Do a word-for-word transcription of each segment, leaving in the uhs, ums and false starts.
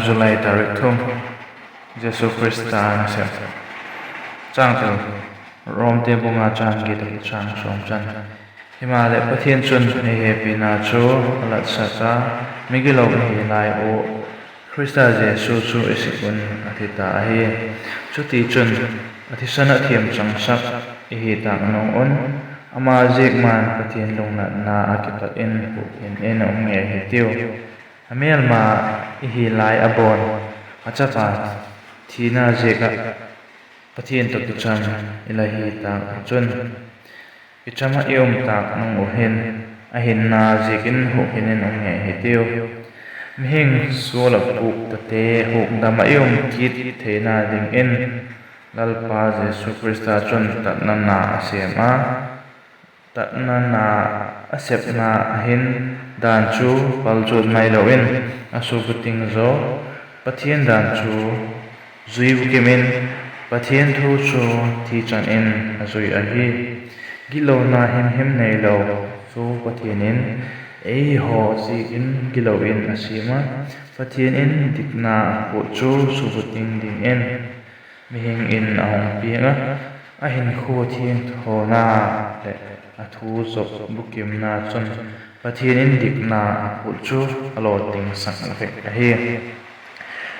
July tarik thum, Jesu Khrista nasep. Changtel: Romte bung nga chang giat a kipat chang sawm chan. Himaleh, Pathian chun ei hepina chu a latsak a, migilo i hi lai ua Khrista Jesu chu i sik un a thi ta ahi. Chutichun, a thisan ah thiamchangsak i hi tâk nung un, ama ziak ma'n Pathian lungnatna ah kipat in hukhin in um ngei hitiu. A mêlma i hi lai a bawn, a chapa thina ziak ah Pathian tawh kicham i la hi tâk chun, kicham ah i um tâk nung uh hin, a hinna ziakin hukhin in um ngei hitiu. Mihing sual ah pûk tate hukdam ah i um kit theina dingin, Lalpa Jesu Khrista chun tatna na a sêm a, tatna na a sepna a hin dan chu palchuat mai lo in a subukim zaw, Pathian dan chu zui bukim in, Pathian thu chu thi chan in a zui ahi. Gitlona himhim neilo chu Pathian in ei haw ziakin gilo in a siam a, Pathian in dikna a phuak chu subukim dingin mihing in a hung piang a, a hinkhua thiangthona leh a thu zop bukimna chun Pathian in dikna a phuak chu a lawtingsak vek ahi.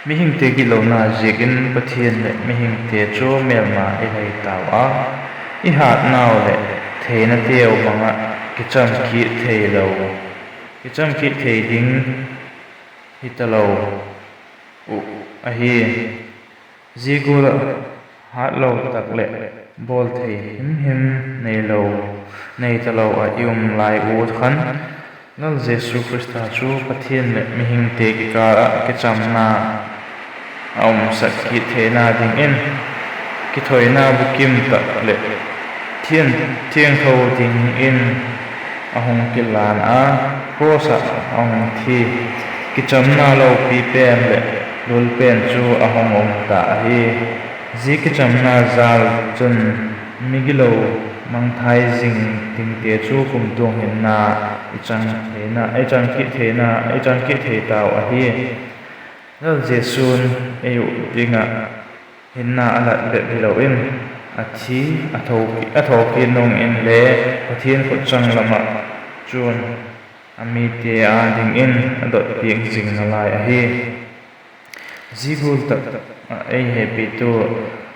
Mihingte gitlona ziakin Pathian leh mihingte chu mêlma i nei tau a, i hatnau leh theinateu mang ah kicham kit theilo, kicham kit thei ding hi talo uh ahi. Zia gual ah hatlo tak leh bawl thei himhim neilo, nei talo ah i um lai ua khan, Lal Jesu Khrista chu Pathian leh mihingte kikâl ah kichamna a umsak kit theina dingin, kithoina bukim tak leh thian, thiangtho dingin a hung kilân a, cross ah a hung thi. Kichamna lopi pen leh lul pen chu a hung um ta ahi. Zia kichamna jâl chun migilo mangthai zing dingte chu kumtuang hinna i chang theina, i chang kit theina, i chang kit thei tau ahi. Lal Jesu'n ei uh ding ah hinna a lat bep hilo in, a thi, a tho, a tho kit nung inle Pathian khutchang lam ah chun a mite â dingin a dot piak zing nalai ahi. Zia gual tak ah ei hepitu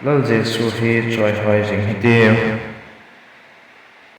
Lal Jesu hi chawihoi zing hitiu.